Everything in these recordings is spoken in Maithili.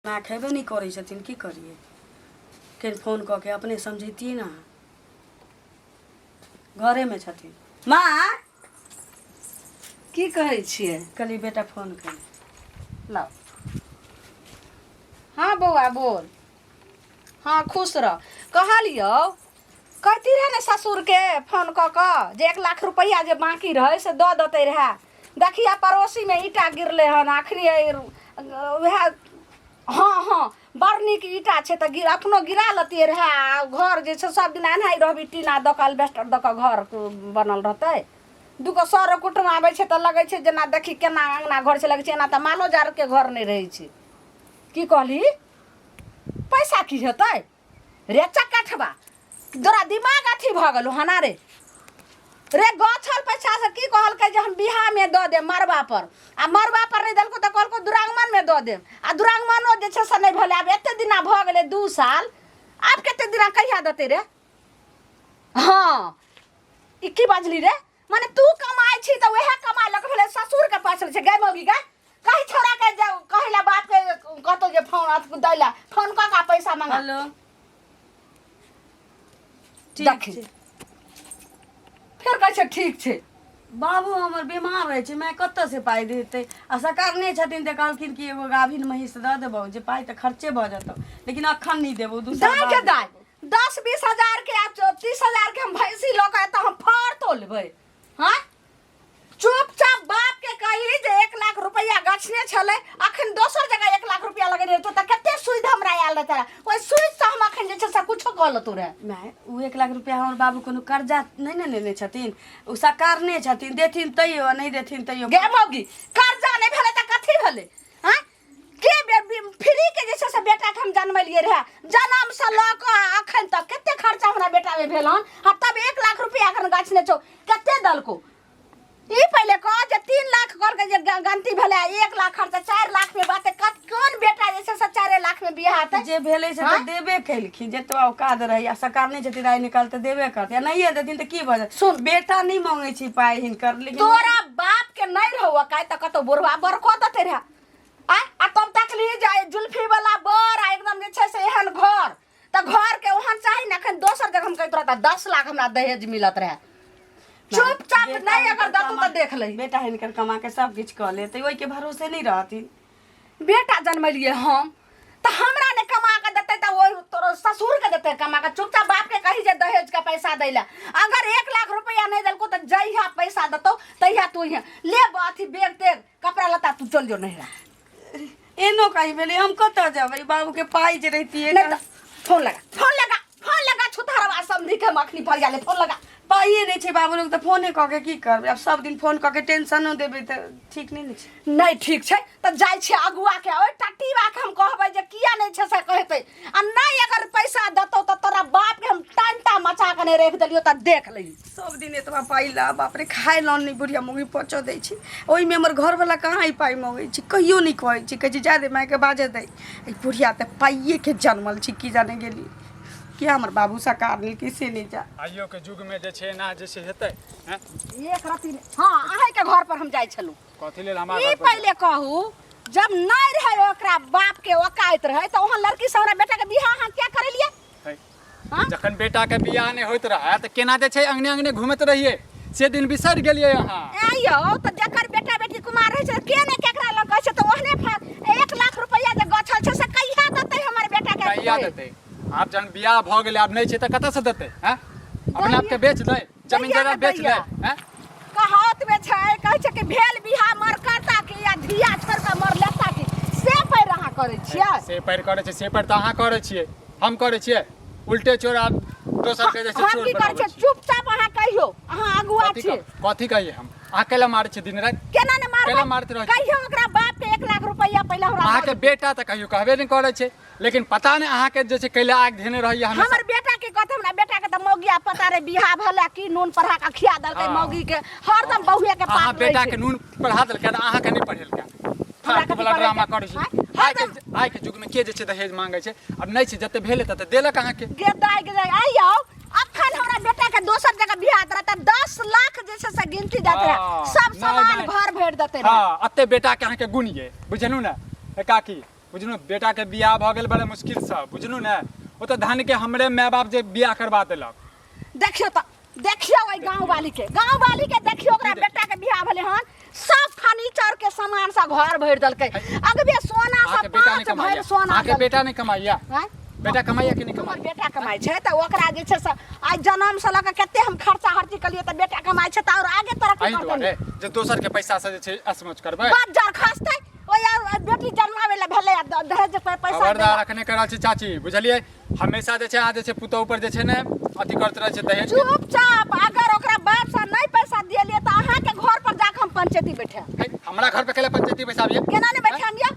माय खेबे नहि करै छथिन की करियै फेर फोन कऽ के अपने समझैतियै ने अहाँ घरेमे छथिन माँ की कहै छियै कहली बेटा फोन कर लाउ हँ बौआ बोल हँ खुश रह कहलियौ कहती रहए ने ससुरके फोन कऽ कऽ जे 1 लाख रुपैआ जे बाँकी रहै से दऽ देतै रहए। देखिया, पड़ोसीमे ईंटा गिरलै हन अखनी, उएह। हँ हँ, बड़ नीक ईंटा छै, तऽ गिर अपनो गिरा लेतियै रहए आ घर जे छै सब दिना एनाही रहबी, टीना दऽ कऽ, एल्बेस्टर दऽ कऽ घर बनल रहतै। दूगो सर कुटुम आबै छै तऽ लगै छै जेना देखी केना अङ्गना घर छै, लगै छै एना तऽ मालो जालके घर नहि रहै छै। की कहली? पैसा की हेतै रे चकठबा? तोरा दिमाग अथी भऽ गेलौ हना रे? रे गछल पैसा से की कहलकै जे हम बियाहमे दऽ देब मड़बा पर, आ मड़बा पर नहि देलको तऽ कहलको दुरागमनमे दऽ देब, आ दुरागमनो जे छै से नहि भेलै। आब एते दिना भऽ गेलै 2 साल, आब कते दिना कहिया देतै रे? हँ, ई की बाजली रे? माने तू कमाइ छी तऽ वएह कमाइ लऽ कऽ भेलै, ससुरके पास छै। गै मौगी गै, कही छोड़ा के जाउ कहै ला, बाप के कहतो जे फोन अथी दै ला, फोन कऽ के पैसा मंगा। हेलो, ठीक देखी। छै। फेर कहै छै ठीक छै। बाबू हमर बीमार रहै छै, माय कतऽ से पाइ देतै? आ सरकार नहि छथिन तऽ कहलखिन कि एगो गाभिन महींस दऽ देबौ जे पाइ तऽ खर्चे भऽ जेतौ, लेकिन अखन नहि देबौ, 2 साल दाय के बाद। दाय, 10-20 हजार के आ 30 हजार के हम भैंसी लऽ के एतऽ हम फड़ तोलबै? हाँ, चुपचाप बाप के कही जे 1 लाख रुपया गछने छलै, अखन दोसर जगह 1 लाख रुपया लगेने रहतौ तऽ कते सुद हमरा आयल रहतै? ओहि सुद से हम अखन जे छै से कुछो कऽ लेतौ रहे। माय, ओ 1 लाख रुपया हमर बाबू कोनो कर्जा नहि ने लेने छथिन, ओ सकारने छथिन। देथिन तैयो आ नहि देथिन तैयो। गे मौगी, कर्जा नहि भेलै तऽ कथी भेलै? हाँ, के फ्री के जे छै से बेटा के हम जनमेलियै रहे? जनम से लऽ कऽ आ अखन तक कते खर्चा हमरा बेटा में भेल हन, आ तब 1 लाख रुपया अखन गछने छौ, कते दलको? ई पहिले कह जे 3 लाख करके जे गनती भेलै आ 1 लाख खर्चा, 4 लाख में बात कत कोन बेटा जे छै से 4 लाख में बियाह हेतै? जे भेलै से तऽ हाँ? देबे केलखिन, जतबा औकात रहै। आ सरकार नहि छथिन आइ निकाल तऽ देबे करतै, आ नहिए देथिन तऽ की भऽ जायत? सुन। बेटा नहि मांगै छी पाइ हिनकर, लेकिन तोरा बाप के नहीं रहो काय तऽ कतौ बुढ़वा बर कऽ देते रहे आ आ तब तकली जे जुल्फी वाला बर आ एकदम जे छै से एहन घर, तऽ घर के ओहन चाही ने। अखन दोसर जगह हम कहैत रहता 10 लाख हमरा दहेज मिलत रहे। चुपचाप बेटा नहीं अगर हिनकर दतू तऽ देख लही। बेटा हिनकर कमा के सब किछु कऽ लेतै, ओहिके भरोसे नहि रहथिन। बेटा जनमेलियै हम तऽ हमरा नहि कमा के देतै तऽ ओहि तोरो ससुर के देतै कमा के? चुपचाप बाप के कही जे दहेज के पैसा दै ला। अगर 1 लाख रुपया नहीं देलको तऽ जहिया पैसा देतौ तहिया तू यहाँ ले अथी बैग तेग कपड़ा लत्ता, तू चल जो नहिरा। एनो कहीं भेलै, हम कतऽ जेबै? बाबूके पाइ जे रहितियै। नहीं तऽ फोन लगा, फोन लगा, फोन लगा। छुतहरवा समझी के हम अखनी फरिया ले, फोन लगा। पाइए नहि छै बाबू लोग तऽ फोने कऽ के की करबै? आब सब दिन फोन कऽ के टेंशनो देबै तऽ ठीक नहि ने छै। नहीं ठीक छै तऽ जाइ छियै अगुआ के, ओहि टटीबा के हम कहबै जे किया नहि छै से कहतै, आ नहीं अगर पैसा देतौ तऽ तोरा बाप के हम टंटा मचा के नहि राखि देलियौ तऽ देख लही। सब दिन एतबा पाइ ला, बाप रे, खाय लऽ नहि बुढ़िया मौगी पचऽ दै छै। ओहिमे हमर घरवला कहाँ ई पाइ मङ्गै छै? कहियो नहि कहै छै, कहै छै जाय दे मायके, बाजऽ दै। ई बुढ़िया तऽ पाइएके जनमल छै। की जाने गेली किया हमर बाबू सकार लेलकै से नहि जा। आइयो के युग में जे छै एना जे छै हेतै हैं? एक रति हँ, अहींके घर पर हम जाइ छलहुँ। कथी लेल हमार ई घर पर? पहिले कहू, जब नहीं रहे ओकरा बाप के औकात रहे तऽ वहाँ लड़की से हमरा बेटा के बियाह अहाँ क्या करेलिए? है। हाँ? जखन बेटा के बियाह नहि होइत रहै तऽ केना जे छै अंगने अंगने घूमैत रहियै, से दिन बिसरि गेलियै अहाँ। ए यौ, तऽ जकर बेटा बेटी कुमार रहै छै, के ने केकरा लग कहै छै तऽ ओहने 1 लाख रुपैआ जे गछल छै से कहिया देतै हमर बेटा के? कहिया देतै? आब जहन बियाह भऽ गेलै, आब नहि छै तऽ कतऽसँ देतै? हैं, अपना आपके बेच दै, जमीन दैया जायदाद ने बेच दै? दैया। हैं? कहावत में छै, कहै छै कि भेल बियाह मर करता की या धिया छोड़ के मर लेता की, से पैर अहाँ करै छियै। से पैर करै छै, से पैर तऽ अहाँ करै छियै, हम करै छियै? उल्टे चोर आब दोसर के जे छै हम चोर की करै बनाबै छियै? छियै। चुपचाप अहाँ कहियौ, अहाँ अगुआ कथी छियै। कथी कहियै हम? अहाँ कैला मारै छियै दिन राति? केना ने मारबै? केना मारैत रहै छी? कहियौ ओकरा बाप के 1 लाख रुपैआ पहिले हमरा अहाँके दऽ। बेटा तऽ कहियो कहबे नहि करै छै, लेकिन पता नहि अहाँके जे छै कैला आगि धेने रहैया हमेशा। हमर बेटा के कहते, हमरा बेटा के तऽ मौगिया पता रे बियाह भेलै की नून पढ़ा के खिया देलकै। मौगी के हरदम बहुए के अहाँ पाप रहै बेटा छै। के नून पढ़ा देलकै तऽ अहाँके नहि पढ़ेलकै। हमरा फालतू कथी वाला ड्रामा पढ़ेलकै? करै छै। आँय? आइ के युग में के जे छै दहेज मांगै छै? आब नहि छै, जते भेलै तते देलक अहाँके। गे दाइ गे दाइ, आइ यौ, अखन हमरा बेटा के दोसर जगह बियाह रहै तऽ 10 लाख जे छै से गिनती देते रहे। हँ, सब नहि, सामान नहि। घर भरि देते रहे। हँ, अते बेटा के अहाँके गुण ये, बुझलू ने? ए काकी। बुझलहुँ बेटाके बियाह भऽ गेल बड़ा मुश्किलसँ बुझलहुँ ने ओ तऽ धनके हमरे माय बाप जे बियाह करबा देलक। देखियौ तऽ देखियौ ओहि गाँव वाली के, गाँव वाली के देखियौ, ओकरा बेटा के बियाह भेलै हन, सब फर्नीचर के सामान से घर भरि देलकै, अगबे सोना से अहाँके बेटा नहि 5 भरि कमाइया? सोना अहाँके देलकै। बेटा नहि कमाइया? आँय? बेटा कमाइया कि नहि हमर कमाइया? बेटा कमाइ छै तऽ ओकरा जे छै से आइ जनम से लऽ कऽ कते हम खर्चा हर्ची केलियै, तऽ बेटा कमाइ छै तऽ और आगे तरक्की एहि करतै दुआरे ने। जे दोसर के पैसा से जे छै असमच करबै। बज्जर खसतै ओहि बेटी जन्माबै लए भेलै आ दहेज पे पैसा खबरदार देलक। अखने कऽ रहल छी चाची, बुझलियै? हमेशा जे छै अहाँ जे छै पुतोहु पर जे छै ने अथी करैत रहै छै दहेज के। चुपचाप अगर ओकरा बाप से नहि पैसा दिएलियै तऽ अहाँके घर पर जाके हम पंचायती बैठायब। है, हमरा घर पे केला पंचायती बैसाबियै? केना नहि बैठायब यौ?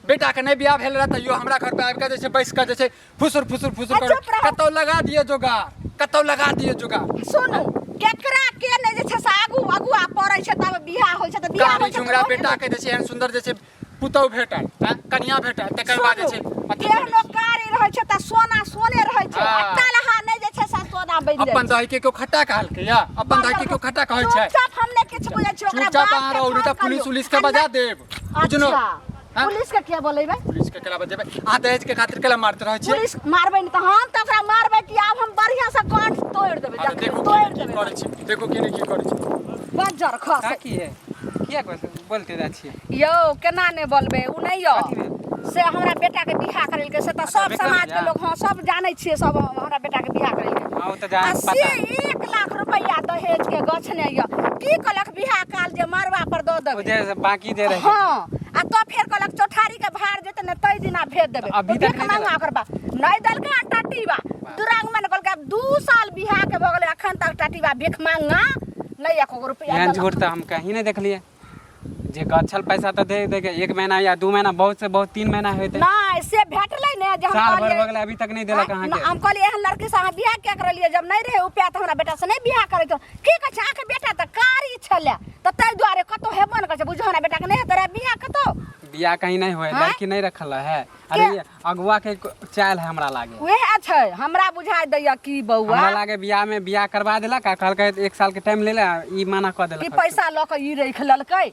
बेटा के नहि बियाह भेल रहै तैयो हमरा घर पे आबि कऽ जे छै बैस कऽ जे छै फुसुर फुसुर फुसुर आ कर चुप रहू। कतौ लगा दिअ जोगाड़, कतौ लगा दिअ जोगाड़। सुनू, केकरा के नहि जे छै से आगू अगुआ पड़ै छै तब बियाह होइ छै, तऽ बियाह कारी होइ छै झुंगरा तऽ बेटा के जे छै एहन सुन्दर जे छै पुतहु भेटल, आँय, कनिया भेटल, तकर बाद जे छै सुनू, अथी केहनो करै छै। कारी रहै छै तऽ सोना सोने रहै छै, हाँ। आ कलहा नहि जे छै से सोना बनि जाइ अपन छै। दही के केओ खट्टा कहलकै या? अपन दही के केओ खट्टा कहै छै? चुपचाप हम नहि किछु बुझै छी, ओकरा चुपचाप बाप अहाँ के रहू, नहि तऽ फोन पुलिस करियौ। उलिस के आ बजा नहि- देब, बुझलहुँ? अच्छा, हाँ? पुलिस के किया बोलेबै? पुलिस के केला बजेबै? अहाँ दहेज के खातिर केला मारते रहै छियै? पुलिस मारबै नहि तऽ हम तऽ ओकरा मारबै कि आब हम बढ़िया से गांठ तोड़ि देबै। हाँ, तऽ देखियौ, देखू तोड़ि की देबै। करै छी, देखू की नहि की करै छी। बज्जर खस। का की है, किया बोलते जाइ छियै? यौ केना नहि बोलबै, ओ नहि यौ कथी भेल? से हमरा बेटा के बियाह करेलकै से तऽ सब विक्रम समाज के भैया? लोग, हाँ सब जानै छियै, सब हमरा बेटा के बियाह करेलकै। हाँ, ओ तऽ जान आ से पता। 1 लाख रुपैआ दहेज के गछने यऽ, की कहलक बियाह काल जे मरबा पर दऽ ओ देबै जे बाकी जे रहै। हाँ, आ तो फेर कहलक चौठारी के भार जेतै ने तै दिना भेज देबै। तऽ अभी तऽ तक भीख नहि मांगा देलक? ओकर बाप नहि देलकै। आ टटीबा दुरागमन कहलकै, आब 2 साल बियाह के भऽ गेलै, अखन तक टटीबा भीख मांगा नहि एको गो रुपैआ एहन देलक। झूठ तऽ हम कहीं नहि देखलियै, जे गछल पैसा तऽ दे देके 1 महीना या 2 महीना, बहुत से बहुत 3 महीना होते। नहि से भेटलै ने जे हम साल भर कहलियै भऽ गेलै, अभी तक नहि देलक अहाँके। हम कहलियै एहन लड़की से अहाँ बियाह किया करलियै, जब नहि रहै रुपया तऽ हमरा बेटा से नहि बियाह करैत। की कहै छै अहाँके बेटा तऽ कारी छलै तऽ ताहि दुआरे कतहु हेबो नहि करै छै, बुझो हमरा बेटाके नहि हेतै रहै बियाह कतहु। बियाह कहीं नहीं होए, हाँ? लड़की नहीं रखल है। अरे ये अगुआ के चाल है हमरा लागे। उएह छै, हमरा बुझाइ दैया की बौआ, हमरा लागे बियाह में बियाह करवा देलक आ कहलकै 1 साल के टाइम ले ले, ई मना कऽ देलक कि पैसा लऽ कऽ ई राखि लेलकै।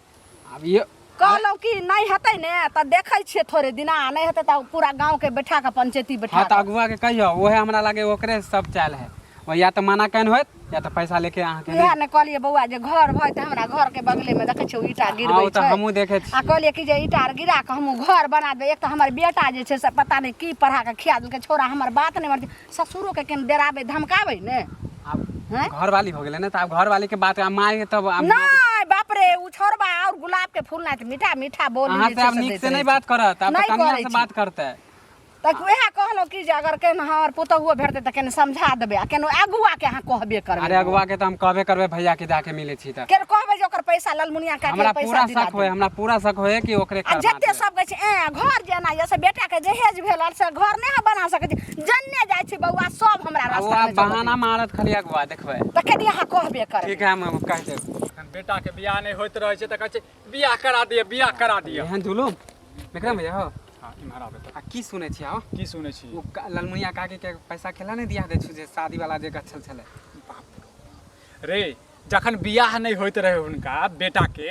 आब ये कहलहुँ कि नहि हेतै ने तऽ देखै छियै थोड़े दिना, आ नहि हेतै तऽ पूरा गाँव के बैठा कऽ पंचायती बैठा हाँ, तऽ कऽ। अगुआ के कहियौ, ओहे हमरा लागे ओकरे सब चाल है, ओ या तऽ मना केने होत या तऽ पैसा लेके अहाँके इएह ने कहलियै बौआ जे घर भऽ जेतै, हमरा घर के बगले में देखै छियै ओ ईंटा हाँ, गिरबै ओ तऽ छै। हमहूँ देखै आ छियै। कहलियै कि जे ईंटा आर गिरा कऽ हमहूँ घर बना देबै। एक तऽ हमर बेटा जे छै से पता नहि की पढ़ा कऽ खिया देलकै, छौड़ा हमर बात नहि मानतै, ससुरोके केना डराबै धमकाबै ने। आब हैं? घरवाली हो गेलै ने, तऽ आब घरवाली के बात, आब माय तब आब नहि बाप रे, ओ छौड़बा और गुलाब के फूल नहि मीठा मीठा बोली अहाँ जे से छै आब से नीक दैत से रहै नहि छै। बात करत, आब तऽ नहि कनिया करै से छी। बात करतै। तऽ उएह कहलहुँ कि जे अगर केहन हमर पुतहुओ भेटतै तऽ केने समझा देबै, आ केनो अगुआके अहाँ कहबे करबै। अरे अगुआ के तऽ हम कहबे करबै, भैया के जाके मिलै छी तऽ केन कहबै जे ओकर पैसा ललमुनिया काके हमरा पैसा पूरा दिला शक होए, देबै। हमरा पूरा शक होए कि ओकरे आ करबा जते देबै। सब कहै छै ए घर जेना यऽ से बेटा के दहेज भेल से घर नहि हम बना सकै छी, जन्ने जाइ छी बौआ सब हमरा आ ओ रास्ता आब मे चलऽ बहाना मारत खाली अगुआ, देखबै। तऽ कनि अहाँ कहबे करबै। ठीक है, हम कहि देब। बेटा के बियाह नहि होइत रहै छै तऽ कहै छै बियाह करा दिअ, बियाह करा दिअ। एहन जुलुम विक्रम भैया हो। हाँ, इम्हर आबे तऽ। आ की सुनै छी? आओ की सुनै छी? ओ ललमुनिया काकी के पैसा केला नहि दिया दै छु जे शादी वाला जे गछल छलै? बाप रे, जखन बियाह नहि होइत रहै हुनका बेटा के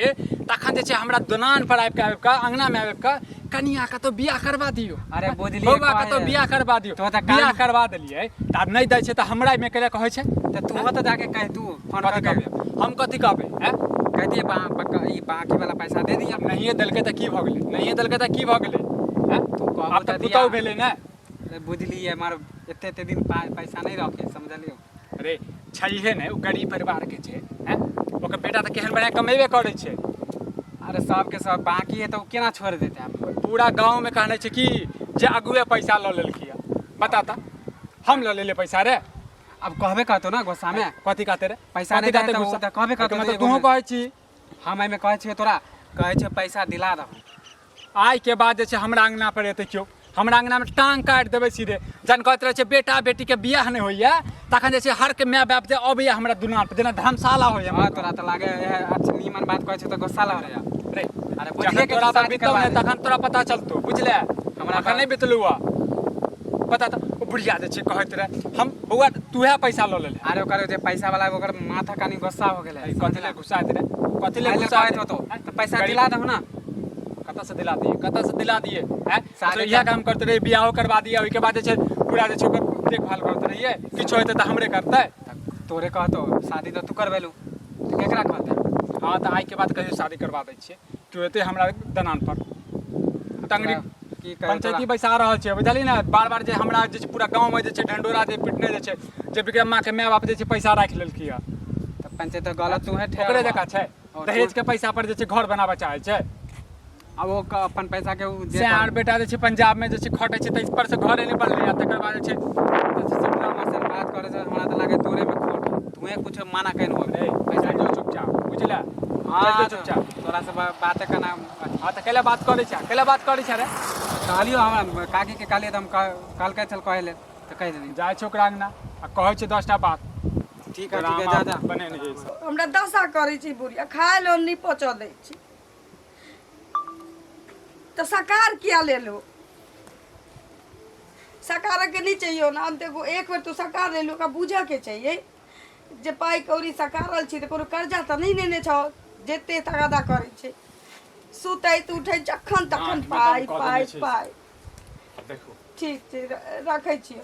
तखन जे छै हमरा दोनान पर आबि कऽ आबि कऽ अंगना मे आबि कऽ कनिया कतौ बियाह करवा दियौ। अरे बुझलियै बौआ कहै। कतौ बियाह करवा दियौ। तो तऽ बियाह करवा देलियै तऽ आब नहि दै छै तऽ हमरा एहिमे केला कहै छै? तऽ तू तऽ जाके कहि तू फोन कथी कऽ के। कहबै हम, कथी कहबै? हैं, कहि दियै ई बाकी वाला पैसा दे दिअ। नहिए देलकै तऽ की भऽ गेलै? नहिए देलकै तऽ की भऽ गेलै? हैं, तू कहबो आब तऽ तऽ दिया। पुतहु भेलै ने। अरे बुझलियै, मगर एते एते दिन पैसा नहि रखे, समझलियौ? अरे छैहे नहि, ओ गरीब परिवार के छै, हैं, ओकर बेटा तऽ केहन बढ़िआँ कमेबे करै छै। अरे सबके सब बाकी है तऽ ओ केना छोड़ि देतै आब? पूरा गाँव में कहने छै कि जे अगुए पैसा लऽ लेलकै हँ। बता तऽ, हम लऽ लेलियै पैसा रे? आब कहबे कहतो ना गुस्सा में। कथी कहते रे? पैसा कथी नहि कहते देतौ, गुस्सा? तऽ कहबे कहतो एहिके मतलब एगो तूहों में। कहै छी। हम एहिमे कहै छियौ, तोरा कहै छियौ पैसा दिला दहु। आइ के बाद जे छै हमरा अंगना पर एतै केओ, हमरा अंगना में टांग काटि देबै सीधे। जहन कहैत रहै छै बेटा बेटी के बियाह नहि होइया तखन जे छै हर के माय बाप जे अबैया हमरा दुनार पर, जेना धर्मशाला होइया। हाँ, तोरा तऽ लागे है, अच्छा नीमन बात कहै छै तऽ गुस्सा लग रहै रे। अरे जखन बुझलियै कि तोरा पर शादी बीतौ करवा ने दे। तखन तोरा पता चलतौ, बुझले? हमरा अखन नहि बीतलौ हँ। पता तऽ ओ बुढ़िया जे छै कहैत रहै हम बौआ तूहे पैसा लऽ लेले। अरे ओकर जे पैसा वाला ओकर माथा कनी गुस्सा हो गेलै। कथी ले गुस्सा हेतै रे? कथी ले एहि ले गुस्सा कहैत हेतै? होतौ तऽ पैसा गरीब- दिला दहु ना। कतऽसँ दिला दियै, कतऽसँ दिला दियै? आँय, शादी इएह काम करते रहियै, बियाहो करवा दियै, ओहिके बाद जे छै पूरा जे छै ओकर देखभाल करते रहियै। किछु हेतै तऽ हमरे करतै। तोरे कहतो, शादी तऽ तू करबेलू, तऽ केकरा कहतै? हँ, तऽ आइके बाद कहियो शादी करवा दै छियै, केओ एतै हमरा दलान पर टंगरी की कहै? पंचायती बैसा रहल छै, बुझलियै ने? बार बार जे हमरा जे छै पूरा गाँवमे जे छै ढंडोरा जे पिटने जे छै जे विक्रम के माय बाप जे छै पैसा राखि लेलकै हँ। तऽ पंचायत तऽ गलत तूहे ठहरबा। ओकरे जकाँ छै। और दहेज के पैसा पर जे छै घर बनाबऽ चाहै छै। आब ओ अपन पैसा के ओ जे सियार बेटा जे छै पंजाब में जे छै खटै छै, ताहि पर से घरे नहि बनलै। आ तकर बाद जे छै हमरा से बात करे से हमरा तऽ लागे तोरे में खोट, तूहे कुछ माना केन हो। रे पैसा जो चुपचाप, बुझला? हाँ। चल जो चुपचाप। तोरा से बाते करना। हाँ, तऽ कैला बात करै छै, कैला बात करै छै रे? कहलियो, हमरा काकी के कहलियै तऽ हम कहलकै चल कहै ले, तऽ कहि देली। जाइ छै ओकरा अंगना आ कहै छै 10टा बात। ठीक है, ठीक है, जा जा। बने नहि छै। हमरा दशा करै छै बुढ़िया, खाय लए नहि पचऽ दै छै, तऽ सकार किया लेलहो? सकारके नहि चाहिए ने। हम देखो, एक बेर तू सकार लेलू, ओकरा बुझऽके चाहिए जे पाइ कौड़ी सकारल छी तऽ कोनो कर्जा तऽ नहि नेने छौ जते तगादा करै छै। सुतैत उठैत जखन तखन आँखिमे दम पाइ कऽ देने पाइ छै। पाइ। आब देखू। ठीक छै, रखै छियै।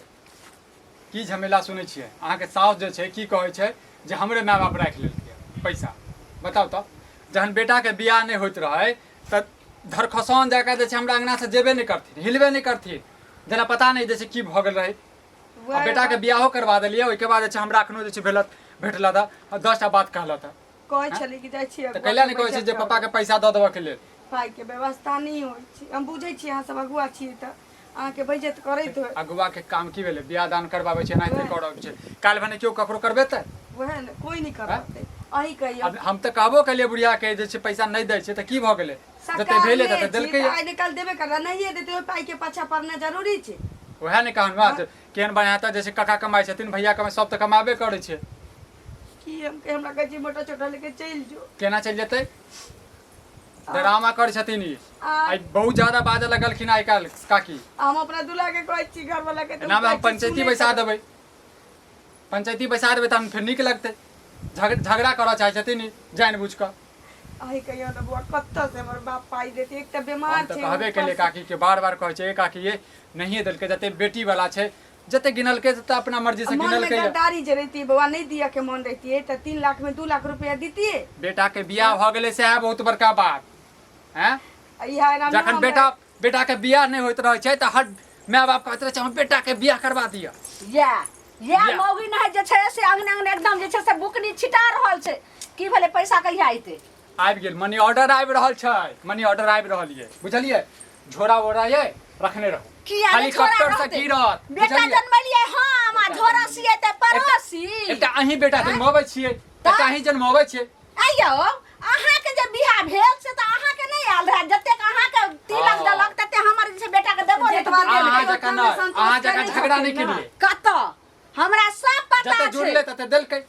की झमेला सुनै छियै? अहाँके साउस जे छै की कहै छै जे हमरे माय बाप राखि लेलकै पैसा। बताउ तऽ, जहन बेटाके बियाह नहि होइत रहै तऽ धरखसान जाकऽ जे छै हमरा अङ्गनासँ जेबे नहि करथिन, हिलबे नहि करथिन, जेना पता नहि जे छै की भऽ गेल रहै। आ वएह बेटाके बियाहो करवा देलियै, ओहिके बाद जे छै हमरा एखनो जे छै भेलत भेटलत आ 10टा बात कहलत। कहै छली कि जाइ छियै। तऽ कैला नहि कहै छै जे पप्पाके पैसा दऽ देबऽके लेल? पाइके व्यवस्था नहि होइ छै। हम बुझै छी, अहाँ सब अगुआ छियै तऽ अहाँके बेइज्जत करैत होइ। अगुआ के काम की भेलै? बियाह दान करबाबै छै, एनाहिते करब छै। काल्हि भने केओ ककरो करबेतै? वएह ने, कोइ नहि करतै। अहीं कहियौ। आब हम तऽ कहबो केलियै बुढ़िया के जे छै पैसा नहि दै छै तऽ की भऽ गेलै? जते भेलै तते देलकै। आइ निकाल देबे करता, नहिए देतै, ओहि पाइके पाछा पड़ना जरूरी छै? उएह ने कहलहुँ जे केहन बढ़िआँ तऽ जे छै काका कमाइ छथिन, भैया कमाइ, सब तऽ कमाबे करै छै। की हम हमरा कहै छी मोटा छोटा लेके चलि जो। केना चलि जेतै? ड्रामा करै छथिन ई। आइ बहुत ज्यादा बाजऽ लगलखिन आइ काल्हि काकी। हम अपना दूल्हा के कहै छी, घरवाला के, तऽ एनामे ओ हम कहै छै, पंचायती सुनै बैसा छै। देबै, पंचायती बैसा देबै तहन फेर नीक लगतै। झगड़ा करऽ चाहै छथिन ई जानि बुझि कऽ। अहीं कहियौ ने बौआ, कतऽ से हमर बाप पाइ देतै? एक तऽ बीमार हम तऽ छै, कहबे ऊपर केलियै काकी के, बार बार कहै छै, ए काकी, ये नहिए देलकै, जते बेटी वाला छै, जते गिनलकै तते अपना मर्जी से मन में गिनलकै। गद्दारी जे रहितियै बौआ, नहि दिअ के मन रहितियै तऽ 3 लाख में 2 लाख रुपया दितियै। बेटा के बियाह भऽ गेलै सएह बहुत बड़का बात हैं। आ इएह एना जखन हमरा- बेटा बेटा के बियाह नहि होइत रहै छै तऽ हर माय बाप कहैत रहै छै हम बेटा के बियाह करवा दिअ। या या या। मौगी नहि जे छै से अंगना अंगना एकदम जे छै से बुकनी छिटा रहल छै। की भेलै? पैसा कहिया अयतै? आबि गेल, मनी ऑर्डर आबि रहल छै, मनी ऑर्डर आबि रहल ये, बुझलियै? झोरा वोरा ये रखने रहू। किया ने झोरा हेलीकॉप्टर से रहतै? गिरत। बेटा बुझलियै? जन्मलियै हम आ झोरा सिएतै पड़ोसी? एकटा अहीं बेटा जन्मबै छियै, एकटा अहीं जन्मबै छियै। आइयो अहाँके जे बियाह भेल से तऽ अहाँके नहि आयल रहए। जतेक अहाँके तिलक देलक तते हमर जे छै बेटाके देबो नहि। जेतबा तऽ अहाँ देलकै, जकाँ ओतबा नहि, संतोष अहाँ जकाँ करै झगड़ा नहि छथिन ने। केलियै। कतऽ हमरा सब पता जते छै। जुड़लै तते देलकै।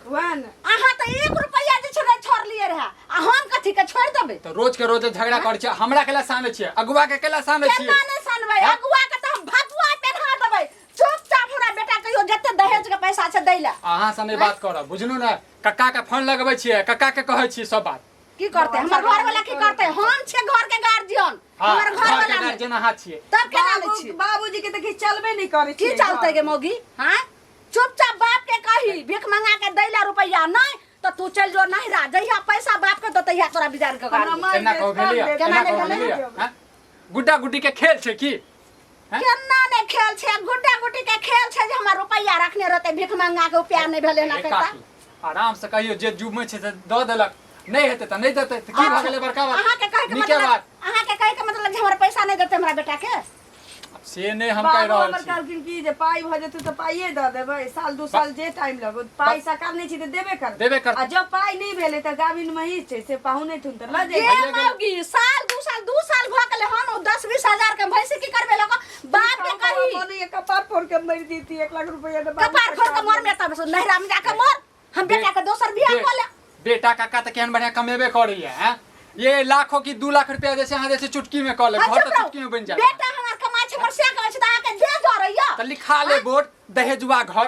वएह ने। अहाँ तऽ एक रुपैआ जे छै नहि छोड़लियै रहए, आ हम कथी के छोड़ि देबै? तऽ रोज के रोज झगड़ा करै छियै, हमरा केला सानै छियै, अगुआ के केला सानै छियै? केना नहि सनबै? हैं? अगुआ के तऽ हम भगुआ पेन्हा देबै। चुपचाप हमरा बेटा कहियो जते दहेज के पैसा छै दै लए। अहाँ से नहि बात करब, बुझलू ने? कक्का के फोन लगबै छियै, कक्का के कहै छियै सब बात। की करतै हमर घर वाला? की करतै? हम छियै घर के गार्जियन। हाँ, हमर घर घर के वाला नहि। गार्जियन अहाँ छियै। तब केना लै बाबू छियै? बाबूजी के तऽ किछु चलबे नहि करै की छै। चलतै गे मौगी? हाँ, चुपचाप बाप के कही भीख मंगा के दै ला रुपैआ, नहि तऽ तू चलि जो नहिरा। जहिया पैसा बाप के देतै तोरा बिजार के हमरा गाड़ी। मारि एना देत, कहू भेलियै? देत, केना एना नहि कहू भेलै? भेलियै? हाँ? गुड्डा गुड्डी के खेल छै की? हैं? केना ने खेल छै? गुड्डा गुड्डी के खेल छै जे हमर रुपैआ रखने रहतै भीख मंगा के, उपाय नहि भेलै ना ए कहता। काकी, आराम से कहियो, जे जुमे छै से दऽ देलक, नहि हेतै तऽ नहि देतै, तऽ की भऽ गेलै बड़का बात? अहाँके कहै के नीके मतलब बात। अहाँके कहै के मतलब जे हमर पैसा नहि देतै हमरा बेटा के? से नहि हम कहि बाबू रहल हमर छी। कहलखिन कि जे पाइ भऽ जेतै तऽ पाइए दऽ देबै, साल दू साल जे टाइम लगो, पाइ सकार नहि छी तऽ देबे करबै। देबे करतै। आ जब पाइ नहि भेलै तऽ गाभिन महीस छै, से पाहुन एथुन तऽ लऽ गे जेतै। मौगी, साल दू साल, 2 साल भऽ गेलै, हम ओ 10-20 हजार के भैंसी की करबै लऽ कऽ? बाप के कही। मने कपार फोड़ के मरि जैती, 1 लाख रुपया ने बाबू कपार फोड़ के मर में तब नैहरा में जाके मर, हम बेटा के दोसर बियाह कऽ ले। बेटा काका तऽ केहन बढ़िया कमेबे करैया हैं? ये लाखों की 2 लाख रुपया जैसे अहाँ जैसे चुटकी में कऽ ले, हाँ, घर चुप तऽ रहो। चुटकी में बनि जायत। बेटा हमर कमाइ छै, हमर से कमाइ छै, तऽ अहाँके जे जरैया। तऽ लिखा ले बोर्ड, दहेजुआ घर।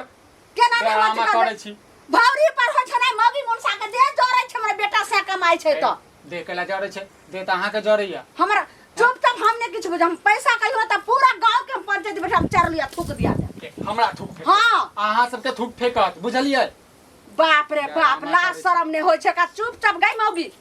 केना नहि ड्रामा होइ छै? करै छी। भौरी पर होइ छै ने मौगी मुनसा के जे जरै छै, हमर बेटा से कमाइ छै तऽ। देह केला जरै छै? दे तऽ अहाँके जरैया। हमरा चुपचाप, हम नहि किछु बुझब। हम पैसा कहियो तऽ पूरा गाँव के हम पंचायत बैठा हम चार लिया थूक दिया जाए। ए, हमरा थूक फेक? हाँ। अहाँ सबके थूक फेकत, बुझलियै? बाप रे बाप, माता लाज रे। शरम नहि होइ छै का? चुपचाप गई मौगी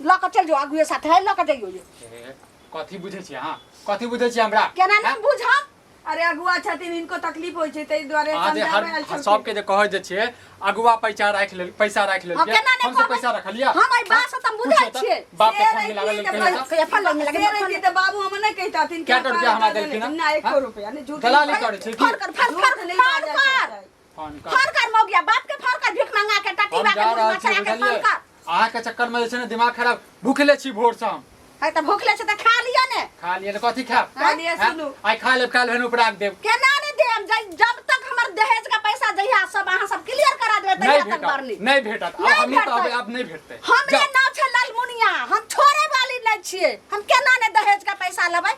लऽ कऽ चलि जाउ आगुए साथे है, लऽ कऽ जइयो ये। ए, कथी बुझै छियै अहाँ? कथी बुझै छियै हमरा? केना नहि बुझब? अरे अगुआ छथिन, हिनको तकलीफ होइ छै, ताहि दुआरे अहाँ जे हर समझाबै आयल छलखिन। सबके जे कहै जे छियै अगुआ पैसा राखि लेल, पैसा राखि लेल, हाँ, केना नहि हमसब कहबै? पैसा रखलियै? हम एहि बात से तऽ बुझै पूछियौ तऽ, छियै। बाप के से फोन मिलाबै लेल रहितियै कहियौ तऽ तऽ। कहिया फोन लगमे से लगे? रहितियै तऽ बाबू हमर नहि कहितथिन कि कए टा रुपया हमरा देलखिन हँ? ना, एको हाँ? रुपया नहि। झूठ दलाली नहि करै छै की? फोन कर, फोन झूठ कर, नहि फोन बाजऽ के कर। चाही। फोन कर। फोन कर मौगिया बाप के, फोन कर, भीख मंगा के हम टटीबा के जा मुड़ी रहल छी, मचरा के फोन बुझलियै? कर। अहाँके चक्कर में जे छै ने दिमाग खराब, भूखले छी भोर से हम। है तऽ भूखले छै तऽ खा लिअ ने। खा लिअ तऽ कथी खायब? कहलियै हैं? सुनू। आइ खा लेब, काल्हि भेन उपराग देब। केना नहि देब? जब तक हमर दहेज के पैसा जहिया सब अहाँ सब क्लियर करा देबै नहि तहिया तक भेटत। बरनी नहि भेटत। आब नहि हमही कहबै, भेटत। आब नहि भेटतै। हमरे जाउ। नाम छै ललमुनिया, हम छोड़े वाली नहि छियै। हम केना नहि दहेज के पैसा लेबै?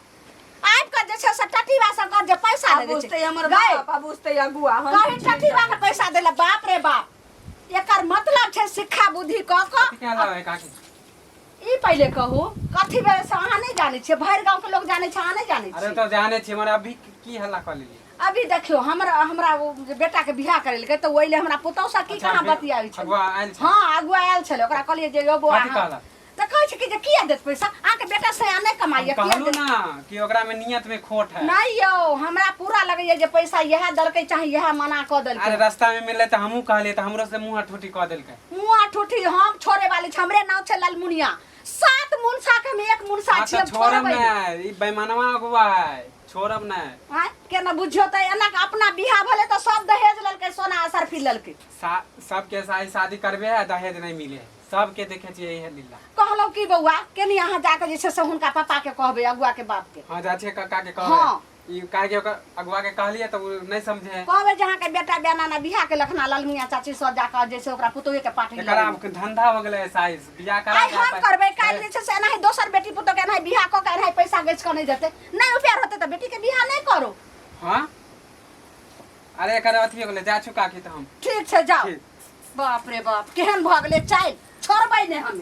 आबि कऽ जे छै से टटीबा सब कहत जे पैसा आब नहि दै बुझतै छै। हमर गै, बाप, आब बुझतै अगुआ। हम कही टटीबा के पैसा देले। बाप रे बाप, एकर मतलब छै सिक्खा बुद्धि कऽ कऽ। कथी कहला है काकी? ई पहिले कहू, कथी भेल से अहाँ नहि जानै छियै? भरि गाँव के लोग जानै छै, अहाँ नहि जानै अरे छियै? तऽ जाने छियै, मगर अभी की हल्ला कऽ लेलियै? अभी देखियौ, हमरा हमरा ओ जे बेटाके बियाह करेलकै तऽ ओहि ले हमरा पुतहु से की अच्छा, कहाँ बतियाबै छलै। अगुआ आयल छलै? हँ, अगुआ आयल छलै। ओकरा कहलियै जे यौ बौआ, कथी अहाँ- कहलक? तऽ कहै छै कि जे किया देत पैसा? अहाँके बेटा से नहि कमाइया, किया कहलू देत? ना कि ओकरा में नियत में खोट है। नहि यौ, हमरा पूरा लगैया जे पैसा इएह देलकै, चाहे इएह मना कऽ देलकै। अरे रास्ता में मिलले तऽ हमहूँ कहलियै तऽ हमरो से मुँह ठूठी कऽ देलकै। मुँह ठूठी हम छोड़े वाली छी। हमरे नाम छै ललमुनिया, सात मुनसा के हम एक मुनसा हाँ, छी। तऽ हम छोड़ब छोड़बै नहि। नहि, ई बेईमानवा अगुआ है, छोड़ब नहि। आँय, केना बुझियौ तऽ एना के अपना बियाह भेलै तऽ सब दहेज लेलकै, सोना असरफी लेलकै। सबके शादी शादी करबे है, दहेज नहीं मिले है, सबके देखे छियै इहे लीला। कहलहुँ की बौआ, केनी अहाँ जाके जे छै से हुनका पापा के कहबै, अगुआ के बाप के। हाँ, जाइ छियै काका के कहबै। हाँ। ई काहे कि ओकर अगुआ के कहलियै तऽ ओ नहि समझे है। कहबै जे अहाँके बेटा बेना ना बियाह के लखना ललमिया चाची सब जाकऽ जे छै ओकरा पुतोहे के पाठी एकरा आब धंधा हो गेलै साइज बियाह करा आइ हम करबै, काल्हि जे छै से एनाही दोसर बेटी पुतोह के एनाही बियाह कऽ के एनाही पैसा गछि कऽ नहि देतै। नहि उपयार होतै तऽ बेटी के बियाह नहि करू। हाँ, अरे एकर अथी हो गेलै, जा छु काकी तऽ हम। ठीक छै, जाउ। ठीक। बाप रे बाप, केहन भऽ गेलै चालि, छोड़बै नहि हम।